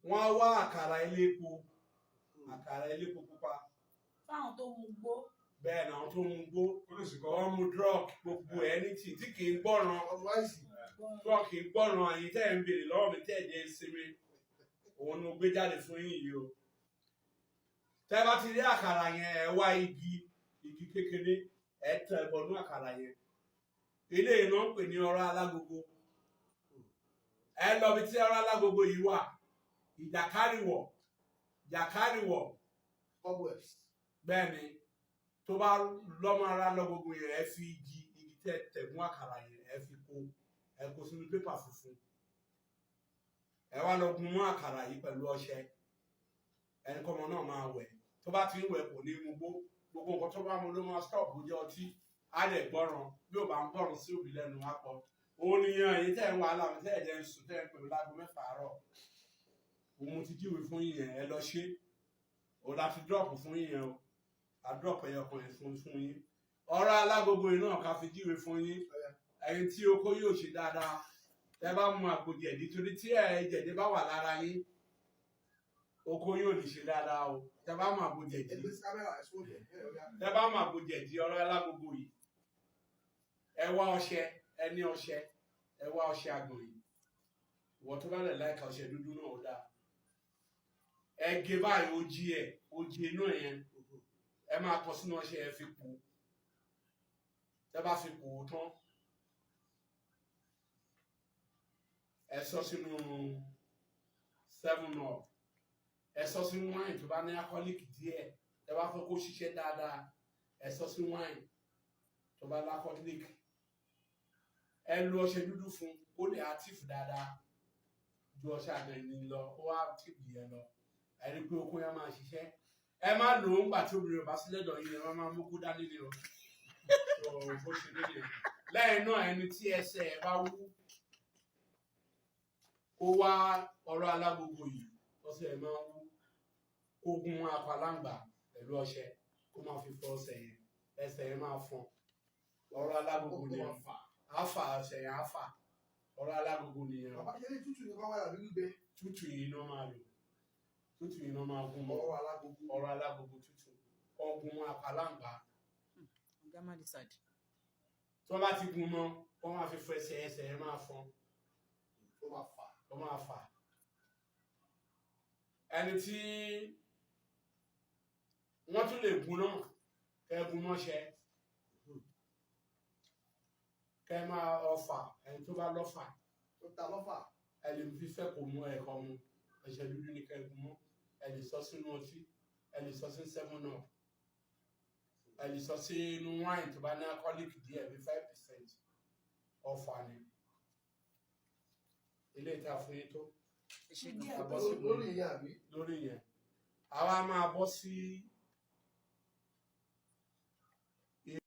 Wọ́n á wá àkàrà elépo, àkàrà elépo pupa. Fáwọn tó mu gbó. Bẹ́ẹ̀ náà, àwọn tó ń gbó, wọ́n mu drug, gbogbo ẹni tí kì í gbọ́ràn, Ọmọ àìsí. tí wọ́n kì í gbọ́ràn. Àyè tẹ́ ẹ̀ ń béèrè lọ́wọ́ mi, tẹ́ ẹ̀ jẹ́ ń sinmi, òun ni mo gbé jáde fún yín yìí o. Tẹ́ bá ti rí àkàrà yẹn, ẹ wá igi, igi kékeré, ẹ tẹ bọnú àkàrà yẹn. Ilé iná ń pè ní ọ̀rá alágogo. Ẹ lọ bí tí ọ̀rá alágogo yìí wà, ìjàkárìwọ̀, jàkárìwọ̀. Cobwebs. Bẹ́ẹ̀ ni, tó bá lọ́mọ ara lọ gbogbo yẹn, ẹ fi igi, igi tẹ tẹ̀gún àkàrà yẹn, ẹ fi kó, ẹ kó sínú pépà funfun, ẹ wá lọ gun mọ́ àkàrà yìí pẹ̀lú ọṣẹ. Ẹni kọ́mọ náà máa wẹ̀. Tó bá ti ń wẹ̀, kò ní mú gbó. Gbogbo nǹkan tó bá mu ló máa stop. Ó jẹ́ ọtí, á lè gbọ́ràn. Bí ò bá ń gbọ́ràn sí òbí lẹ́nu, á pọ̀. Òun nìyẹn. Èyí tẹ́ ń wàhálà mi, tẹ́ ẹ̀ jẹ́ ń sùn, tẹ́ ẹ̀ ń pè mí láago 6 àárọ̀, òun ti jíwèé fún yín yẹn. Ẹ lọ ṣe. Òun láti drop fún yín yẹn o. A drop ẹyọ kan yẹn fún yín. Ọ̀rọ̀ alágogo yìí náà, ká fi jíwèé fún yín. Ẹ̀yin tí oko yóò ṣe dáadáa, tẹ́ bá mú àgbo jẹ̀dí, torí tí ẹ̀ jẹ̀dí bá wà lára yín, oko yóò lè ṣe dáadáa o. Tẹ́ bá mú àgbo jẹ̀dí, Ẹgbẹ́ sí kámẹ́rà, ẹ̀sùn òkè. Ẹ̀ ọ̀yá. tẹ́ bá mú àgbo jẹ̀dí, ọ̀rọ̀ alágogo yìí, ẹ wá ọṣẹ, ẹ ní ọṣẹ, ẹ wá ọṣẹ àgbọ̀n yìí. Ìwọ tó bá lè láìka ọṣẹ dúdú náà, ó dáa. Ẹ gé báyìí, ó jí ẹ, ó jí inú ẹ yẹn, ẹ máa kọ sínú ọṣẹ, ẹ fi pò. Tẹ́ bá fi pò ó tán, ẹ sọ sínú 7 Up, ẹ sọ sínú wine tó bá ní alcoholic díẹ̀. Tẹ́ bá fẹ́ kó ṣiṣẹ́ dáadáa, ẹ sọ sí wine tó bá ní alcoholic. Ẹ lo ọṣẹ dúdú fún kó lè active dáadáa ju ọṣẹ àgbẹ̀ni lọ. Ó wá active yẹn lọ. Ẹ rí i pé okó yẹn máa ṣiṣẹ́. Ẹ má lò ó ńgbà tí obìnrin ò bá sílẹ̀ dọ̀ yín, ẹ má máa mú kú dání ni o. So bó ṣe rí nìyẹn. Lẹ́yìn náà, ẹni tí ẹsẹ̀ ẹ bá wú, kó wá ọ̀rọ̀ alágogo yìí. Ọṣẹ ẹ máa ń wú, kó gún akọ aláǹgbá pẹ̀lú ọṣẹ, kó máa fi fọ ọṣẹ yẹn, ẹsẹ̀ yẹn máa fọn. Ọ̀rọ̀ alágogo nìyẹn. Àfà ọṣẹ yẹn, àfà ọ̀rọ̀ alágogo nìyẹn. Bàbá, ṣe ní tútù ní kọ́ wáyà bí gbígbẹ? Tútù yìí náà máa lò, tútù yìí náà máa gún mọ́. Ọ̀rọ̀ alágogo. Ọ̀rọ̀ alágogo tútù, ọgùn mọ́ akọ aláǹgbá. Ọ̀gá má decide. Tí wọ́n bá ti gún mọ́, wọ́n máa fi fọ ẹsẹ̀, ẹsẹ̀ yẹn máa fọn. Ó máa fà. Wọ́n máa fà. Ẹni tí wọ́n tún lè gún náà, kẹ́ gún mọ́ṣẹ́, kẹ́ máa ọfà, ẹni tó bá lọ́fà, Tó ta lọ́fà. ẹ lè fi fẹ́ kó mú ẹ̀kọ́ mu. Ọṣẹ dúdú ní kẹ́ gún mọ́. Ẹ lè sọ sínú ọtí, ẹ lè sọ sí 7 Up, ẹ lè sọ sínú wine tó bá ní alcoholic díẹ̀ bí 5%. Ọfà ni ilé ìta fún yín tó. Ẹ ṣe gan. Díẹ̀. A bọ́ sí Lórí ìyẹn àbí? Lórí yẹn, àwa máa bọ́ sí